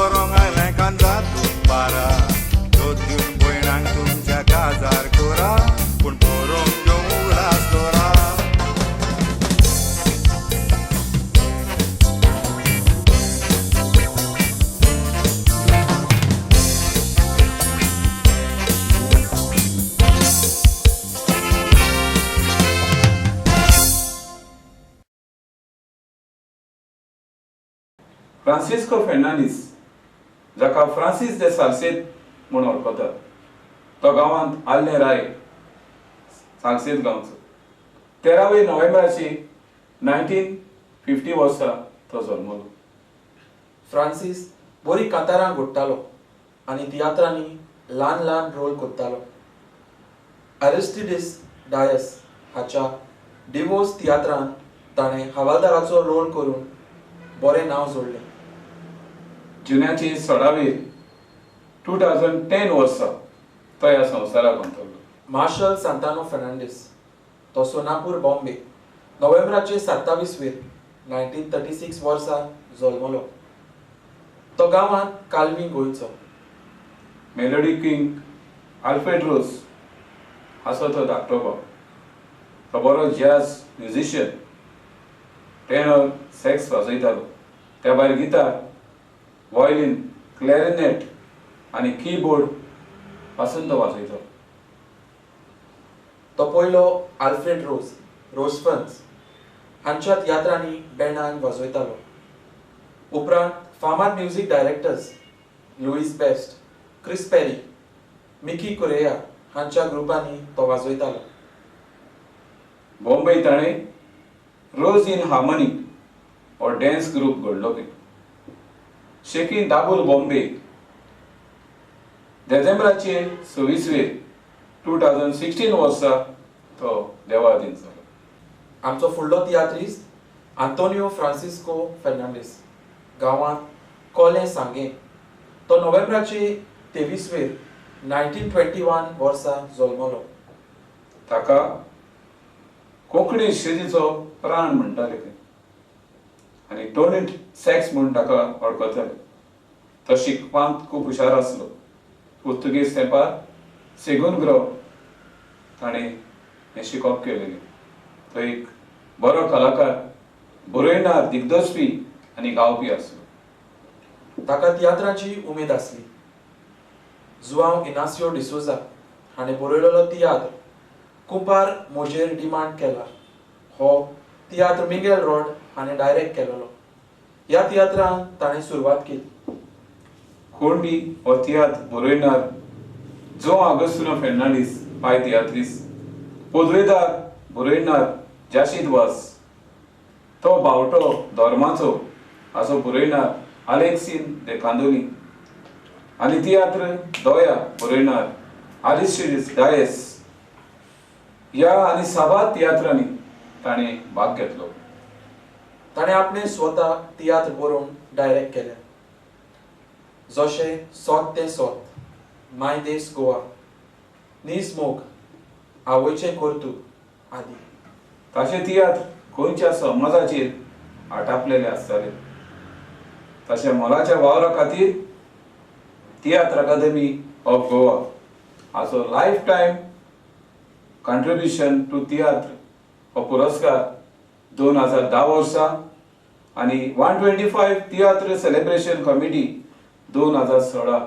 बरोंक आयलें कांजा बारा जोत दिवन भयणांक तुमच्या काजार कोरा पूण बरोवंक घेवंक उगडास दवरा. फ्रांसिस्को फेर्नांडीस जाका फ्रांसीस दे सालसेत म्हूण वळखतात तो गांवांत आल्ले राय सालसेत गांवचो. 13 नोव्हेंबराची 1950 वर्सा तो जल्मलो. फ्रांसीस बरी कांतारां घोडटालो आनी तियात्रांनी ल्हान ल्हान रोल करतालो. अरिस्टिडीस डायस हाच्या डिवोर्स तियात्रांत ताणें हवालदाराचो रोल करून बरें नांव जोडलें. जुन्याची 16 2010 वर्सा तो ह्या संवसाराक अंतरलो. मार्शल सांतानो फेर्नांडीस तो सोनापूर बॉम्बे नोव्हेंबराचे 27 1936 वर्सा जल्मलो. तो गांवांत कालवी गोंयचो. मेलोडी किंग आल्फ्रेड रोज हाचो तो धाकटो भाव. तो बरो जॅझ म्युझिशियन, टेनर सॅक्स वाजयतालो. त्या भायर गिटार, व्हायोलीन, क्लॅरिनेट आनी कीबोर्ड पासून तो वाजयतालो. तो पयलो आल्फ्रेड रोज रोजफन्स हांच्या तियात्रांनी बँडान वाजयतालो. उपरांत फामाद music directors Louis Best, Chris Perry, Mickey Correia हांच्या ग्रुपांनी तो वाजयतालो. बॉम्बे ताणें रोज इन हार्मनी हो डॅन्स ग्रूप घडलो. शेकीन दाबोल बॉम्बे डिसेंबराचे 26 2016 वर्सा तो देवाधीन जालो. आमचो फुडलो तियात्रिस्त आंतोनियो फ्रांसिस्को फेर्नांडीस गांवांत कोलें सांगें. तो नोव्हेंबराचे 23 1921 वर्सा जल्मलो. ताका कोंकणी इश्टेजीचो प्राण म्हणटाले आनी टोनी सॅक्स म्हूण ताका वळखताले. तो शिकपांत खूब हुशार आसलो. पुर्तुगेज तेंपार सेगून ग्रो ताणें हें शिकप केलेलें. तो एक बरो कलाकार, बरयणार, दिग्दर्शपी आनी गावपी आसलो. ताका तियात्राची उमेद आसली. जुआंव इनासियो डिसोजा हाणें बरयलेलो तियात्र कुपार मोजेर डिमांड केला हो तियात्र मिगेल रॉड हाणें डायरेक्ट केलेलो. ह्या तियात्रान ताणें सुरवात केली. कोंडी हो तियात्र बरयणार जो आगोस्तिनो फेर्नांडीस पाय तियात्रीस, पदवेदार बरयणार जाशीद वास, तो बावटो धर्माचो हाचो बरयणार आलेक्सीन दे कांदोली आनी तियात्र दोया बरयणार आरिस्टिडीस डायस ह्या आनी साबार तियात्रांनी ताणें भाग घेतलो. ताणें आपणे स्वता तियात्र बरोवन डायरेक्ट केले जशें सोत तें सोत, माय देस गोवा, नीज मोग, आवयचें कर्तूब आदी. ताचे तियात्र गोंयच्या समाजाचेर आटापलेले आसताले. ताच्या मोलाच्या वावरा खातीर तियात्र अकादमी ऑफ गोवा हाचो लायफ टायम कंट्रिब्युशन टू तियात्र हो पुरस्कार 2010 वर्सा आनी 125 तियात्र सेलिब्रेशन कमिटी 2016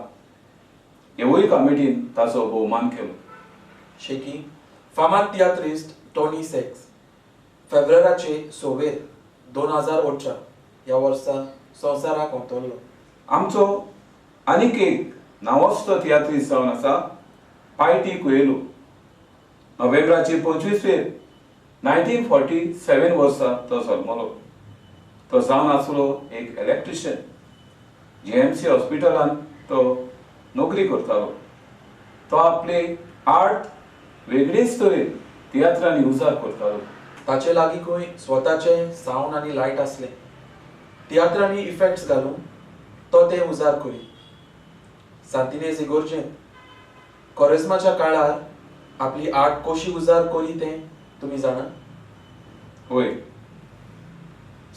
हेवूय कमिटीन ताचो भोवमान केलो. शेकी फामाद तियात्रिस्ट टोनी सॅक्स फेब्रुवाराचे 26 2018 ह्या वर्सा संवसाराक अंतरलो. आमचो आनीक एक नांवाजतो तियात्रिस्ट जावन आसा पायटी कुएलो. नोव्हेंबराचे 25 1947 वर्सा तो जल्मलो. तो जावन आसलो एक इलेक्ट्रिशियन. जीएमसी हॉस्पिटलांत तो नोकरी करतालो. तो आपले आर्ट वेगळेच तरेन तियात्रांनी उजार करतालो. ताचे लागीं स्वताचे सावंड आनी लायट आसले. तियात्रांनी इफेक्ट्स घालून तो ते उजार करी. सांतिनेज इगोर्जेंत कोरेज्माच्या काळार आपली आर्ट कशी उजार करी तें तुमी जाणा? वय,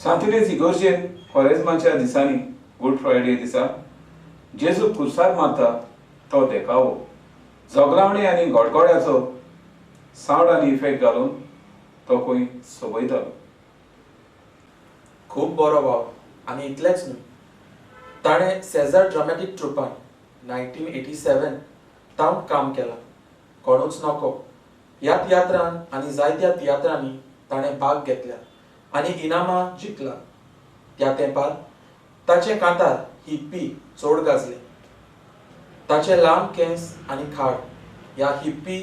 सांतिनेज इगोर्जेन कोरेज्माच्या दिसांनी गुड फ्रायडे दिसा जेजू कुर्सार मारता तो देखावो जोगलावणी आनी गोडगोड्याचो सावंड आनी इफेक्ट घालून तो खंय सोबयतालो. खूब बरो वावर आनी इतलेंच न्हय, ताणें सेजार ड्रामॅटीक ट्रुपान 1987 तावन काम केलां. कोणूच नको ह्या तियात्रान आनी जायत्या तियात्रांनी ताणें भाग घेतल्या आनी इनामां जिखला. त्या तेंपार ताचें कांतार हिप्पी चड गाजलें. ताचे लांब केंस आनी खाड ह्या हिप्पी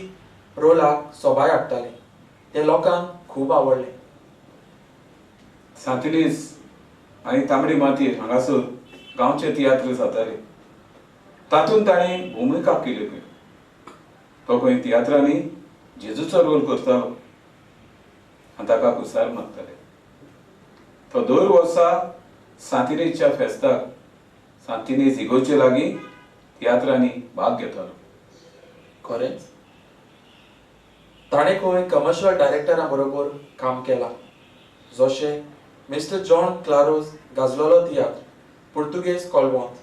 रोलाक सोबाय हाडटालें. तें लोकांक खूब आवडलें. सांतिनेज आनी तांबडी मातयेर हांगासर गांवचे तियात्र जाताले. तातूंत ताणें भुमिका केल्यो खंय. तो खंय तियात्रांनी जेजूचो रोल करतालो आनी ताका कुसार मारताले. तो दर वर्सा सांतिनेजच्या फेस्ताक सांतिनेज इगोर्जे लागीं तियात्रांनी भाग घेतालो. खरेंच ताणें खंय कमर्शियल डायरेक्टरा बरोबर काम केलां, जशें मिस्टर जॉन क्लारोज गाजलोलो तियात्र पुर्तुगेज कोलवांत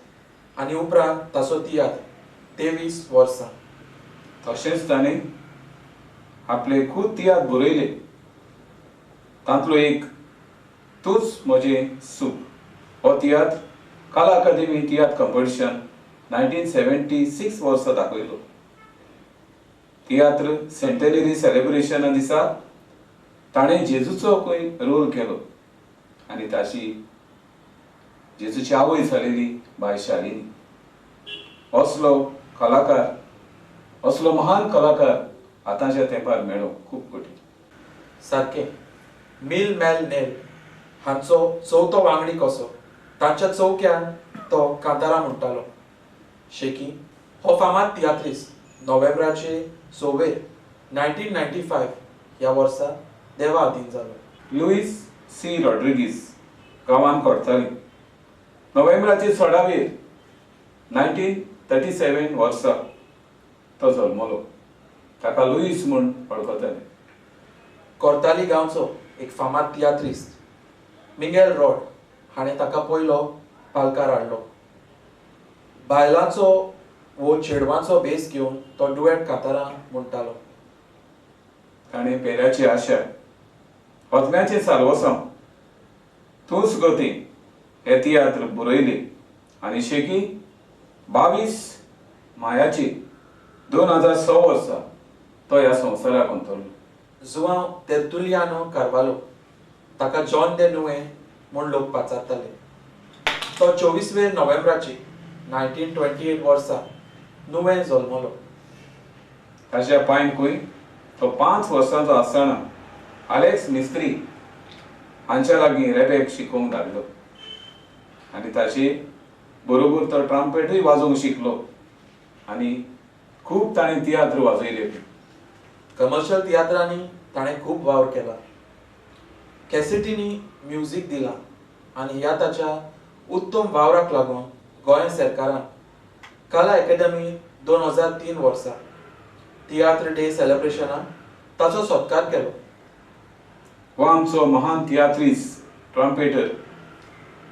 आनी उपरांत ताचो तियात्र 23 वर्सां. तशेंच ताणें आपले खूब तियात्र बरयले. तांतलो एक तूंच म्हजें सूख हो तियात्र कला अकादमी तियात्र कॉम्पिटिशन 1976 वर्सा दाखयलो. तियात्र सेंटेनरी सेलेब्रेशना दिसा ताणें जेजूचो खंय रोल केलो आनी ताची जेजूची आवय जालेली बाय शालिनी. असलो कलाकार, असलो महान कलाकार आतांच्या तेंपार मेळो खूब कठीण. सारकें मिल मेल नेल हांचो चवथो वांगडी कसो तांच्या चौक्यान तो कांतारा म्हणटालो. शेकी हो फामाद तियात्रिस्त नोव्हेंबराचे 6 1995 ह्या वर्सा देवा अधीन जालो. लुईस सी रॉड्रिगीस गांवान कोर्ताली नोव्हेंबराचे 16 1937 वर्सा तो जल्मलो. ताका लुईस म्हूण वळखताले. कोर्ताली गांवचो एक फामाद तियात्रिस्त मिगेल रॉड हाणें ताका पयलो पालकार हाडलो. बायलांचो वो चेडवांचो भेस घेवन तो डुएट कांतारां म्हणटालो. ताणें पेऱ्याची आशा, होतम्याचें सालवसांव, तूंच गती हे तियात्र बरयले आनी शेकी 22 मायाची 2006 वर्सा तो ह्या संवसाराक अंतरलो. जुआंव तेर्तुलियानो कार्वालो ताका जॉन दे नुवे म्हूण लोक पाचारताले. तो 24 नोव्हेंबराची 1928 वर्सा नुवें जल्मलो. ताच्या पायन खंय तो 5 वर्सांचो आसतना आलेक्स मिस्त्री हांच्या लागीं रेबेक शिकोवंक धाडलो आनी ताचे बरोबर तो ट्राम्पेटूय वाजोवंक शिकलो आनी खूब ताणें तियात्र वाजयले. कमर्शियल तियात्रांनी ताणें खूब वावर केला. कॅसेटींनी म्युजीक दिलां आनी ह्या ताच्या उत्तम वावराक लागून गोंय सरकारान कला अकादमी 2003 वर्सा तियात्र डे सेलेब्रेशनान ताचो सत्कार केलो. हो आमचो महान तियात्रिस्त ट्रम्पेटर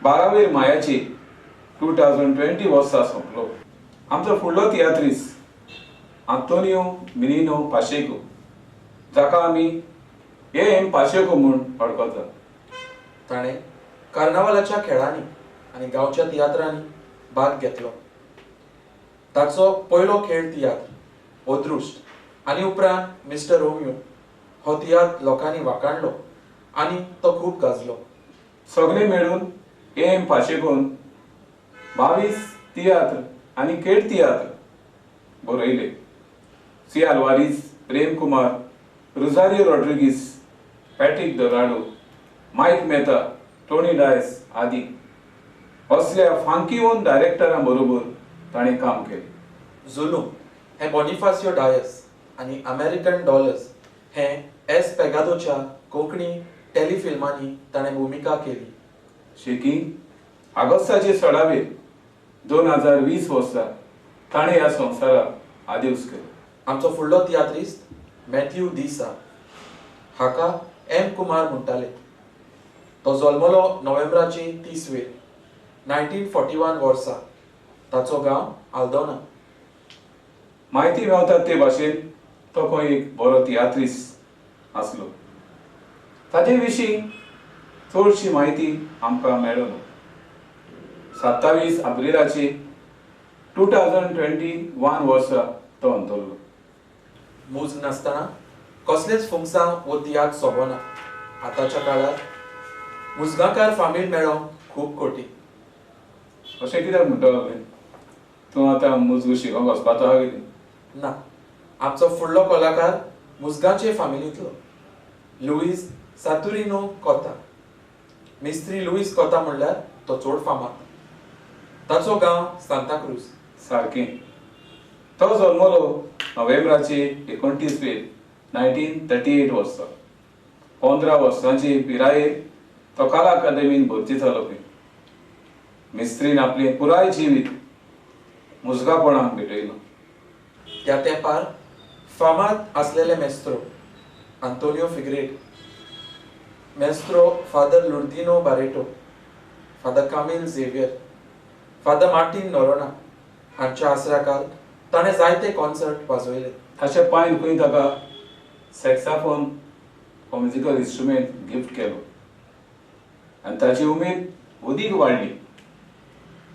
12 मायाची 2020 वर्सा सोंपलो. आमचो फुडलो तियात्रिस्त आंतोनियो मिनिनो पाशेको, जाका आमी ए एम पाशेको म्हूण वळखतात. ताणें कार्नावालाच्या खेळांनी आनी गांवच्या तियात्रांनी भाग घेतलो. ताचो पयलो खेळ तियात्र अदृश्ट आनी उपरांत मिस्टर रोमियो हो तियात्र लोकांनी वाखाणलो आनी तो खूब गाजलो. सगळे मेळून ए एम पाशेकोन 22 तियात्र आनी खेळ तियात्र बरयले. C Alvares, Prem Kumar, Rosario Rodrigues, Patrick Dorado, Mike Mehta, Tony Dias आदी असल्या फांकीवन डायरेक्टरां बरोबर ताणें काम केलें. जुलूम हे बोनिफासियो डायस आनी अमेरिकन डॉलर्स हे एस पेगादोच्या कोंकणी टेलिफिल्मांनी ताणें भुमिका केली. शेकी ऑगस्टाचे 16 2020 वर्सा ताणें ह्या संवसाराक आदेवस केलो. आमचो फुडलो तियात्रिस्त मॅथ्यू दिसा हाका एम कुमार म्हणटाले. तो जल्मलो नोव्हेंबराचे 30 1941 वर्सा ताचो गांव आल्दोना. म्हायती मेवतात ते भाशेन तो खंय एक बरो तियात्रीस आसलो. ताजे विशीं चडशी म्हायती आमकां मेळना. 27 एप्रिलाची 2021 वर्सा तो अंतरलो. मुज नासतना कसलेच फुंगसां वो तियात्र सोबना. आतांच्या काळार मुजगांकार फामील मेळोंक खूब कठीण. अशें कित्याक म्हणटा तूं? आतां मुजगू शिकोवंक वचपाचो आहा कितें? ना, आमचो फुडलो कलाकार मुजगांचे फामिलींतलो लुईस सातुरिनो कोता. मिस्त्री लुईस कोता म्हणल्यार तो चड फामाद. ताचो गांव सांताक्रूज. सारकें. तो जल्मलो नोव्हेंबराचे 29 1938 वर्सा. 15 वर्सांची पिरायेर तो कला अकादमीन भरती जालो. खंय मिस्त्रीन आपलें पुराय जिवीत मुजगापणाक भेटयलो. त्या तेंपार फामाद आसलेले Maestro Antonio फिगरेट, Maestro father Lourdino Barreto, father Camille Xavier, father Martin Noronha हांच्या आसऱ्याकाल ताणें जायते कॉन्सर्ट वाजयले. ताच्या पांयन खंय ताका सॅक्साफोन हो म्युजिकल इन्स्ट्रुमेंट गिफ्ट केलो आनी ताची उमेद अदीक वाडली.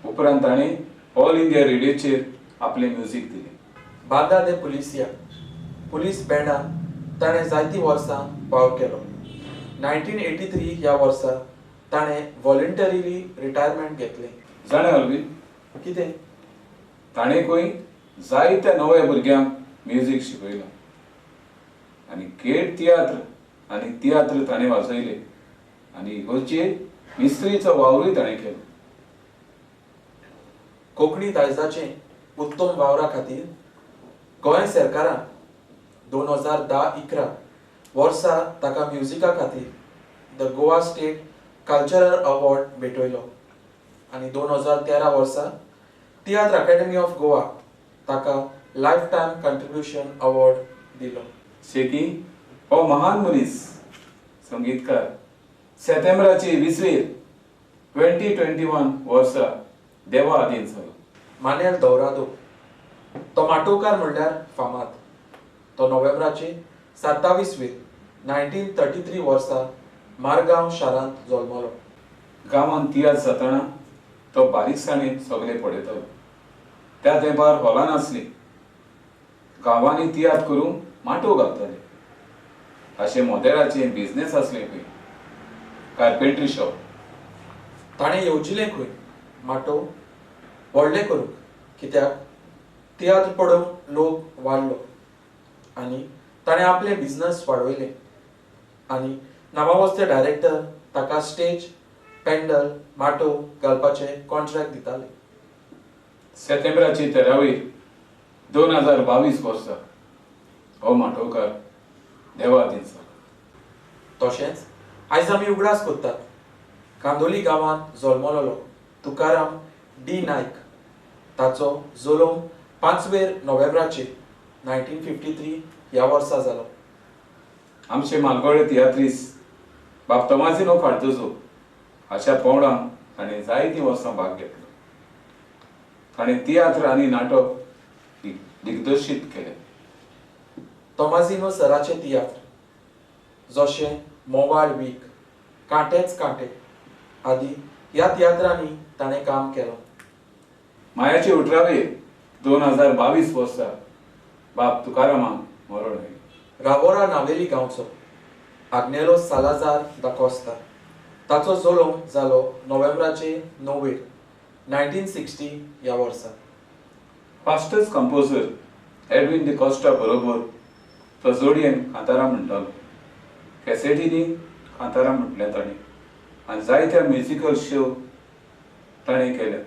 उपरांत ताणें ऑल इंडिया रेडियोचेर आपलें म्युजीक दिलें. बांदा दे पुलिसिया पुलीस बँडान ताणें जायतीं वर्सां वावर केलो. 1983 ह्या वर्सा ताणें व्हॉलंटरीली रिटायरमेंट घेतलें. जाणें अल्वीन कितें? ताणें खंय जायत्या नव्या भुरग्यांक म्युजीक शिकयलां आनी गेट तियात्र आनी तियात्र ताणें वाजयले आनी इगोर्जेर मिस्त्रीचो वावरूय ताणें केलो. कोंकणी दायजाचें उत्तम वावरा खातीर गोंय सरकारान 2010-11 वर्सा ताका म्युजिका खातीर the Goa state cultural award भेटयलो आनी 2013 वर्सा तियात्र अकॅडमी ऑफ गोवा ताका लायफ टायम कंट्रिब्युशन अवॉर्ड दिलो. शेकी हो महान मनीस संगीतकार सप्टेंबराचे 20 2021 वर्सा देवा आदीन जालो. मानेल दौरादो तो माटोवकार म्हणल्यार फामाद. तो नोव्हेंबराचे 27 1933 वर्सा मारगांव शारांत जल्मलो. गांवांत तियात्र जातना तो बारीकसाणेन सगळे पळयतालो. त्या तेंपार हॉलां नासलीं. गांवांनी तियात्र करूंक माटोव घालताले. अशें मोदेराचें बिजनेस आसलें खंय, कार्पेंट्री शॉप. ताणें येवजिलें खंय माटोव व्हडलें करूंक, कित्याक तियात्र पळोवंक लोक वाडलो आनी ताणें आपलें बिजनस वाडयलें आनी नामावस्ते डायरेक्टर ताका स्टेज पेंडल माटोव घालपाचें कॉन्ट्रॅक्ट दिताले. सप्टेंबराचे 13 2022 वर्सा हो माटोवकार देवा आदीन जालो. तशेंच आयज आमी उगडास करतात कांदोली गांवांत जल्मलोलो तुकाराम डी नायक. ताचो जल्म 5 नोव्हेंबराचेर 1953 ह्या वर्सा जालो. आमचे मालगोळे तियात्रीस बाब तोमाजिनो कार्दोजो अशा पंगडान ताणें जायतीं वर्सां भाग घेतलो. ताणें तियात्र आनी नाटक दिग्दर्शीत केलें. तोमाजिनो सराचे तियात्र जशें मोवाळ वीक, कांटेच कांटे आदी ह्या तियात्रांनी ताणें काम केलां. मायाचे 18 2022 वर्सा बाब तुकारामाक मरण आयलें. रावोरा नावेली गांवचो आग्नेलो सालाजार दा कोस्ता. ताचो जल्म जालो नोव्हेंबराचे 9 1960 ह्या वर्सा. फास्टस्ट कंपोजर एडविन डिकॉस्टा बरोबर तो जोडयेन कांतारां म्हणटालो. कॅसेटींनी कांतारां म्हटलें ताणें आनी जायत्या म्युजिकल शो ताणें केल्या.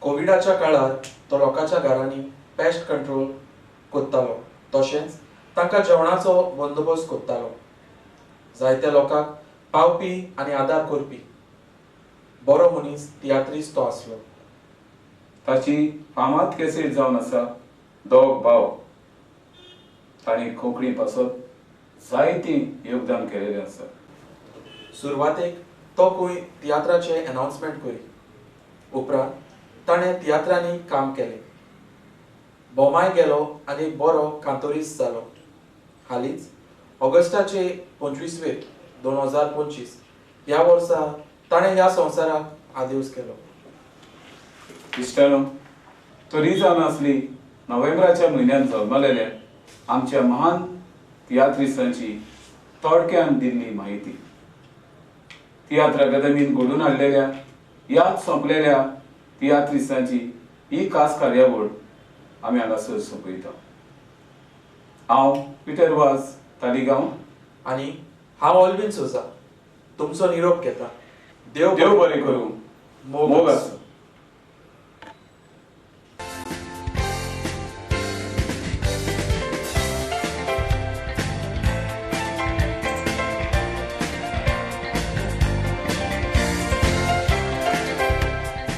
कोविडाच्या काळार तो लोकांच्या घरांनी पेस्ट कंट्रोल करतालो, तशेंच तांकां जेवणाचो बंदोबस्त करतालो. जायत्या लोकांक पावपी आनी आदार करपी बरो मनीस तियात्रीस्त तो आसलो. ताची फामाद कॅसेट जावन आसा दोग भाव. ताणें कोंकणी पासत जायतीं योगदान केलेलें आसा. सुरवातेक तो खंय तियात्राचें अनाउन्समेंट करी, उपरांत ताणें तियात्रांनी काम केलें. बोमाय गेलो आनी बरो कांतोरीस जालो. हालींच ऑगस्टाचे 25 2025 ह्या वर्सा ताणें ह्या संवसाराक आदेवस केलो. इश्टानो, तरी जावन आसली नोव्हेंबराच्या म्हयन्यांत जल्मलेल्या आमच्या महान तियात्रिस्तांची थोडक्यान दिल्ली म्हायती. तियात्र अकादमीन घडून हाडलेल्या याद सोंपलेल्या तियात्रिस्तांची ही खास कार्यावळ आमी हांगासर सोंपयता. हांव पिटर वाज तालिगांव आनी हांव ऑल्विन सोजा तुमचो निरोप घेता. देव देव बरें करूं. मोग आसूं.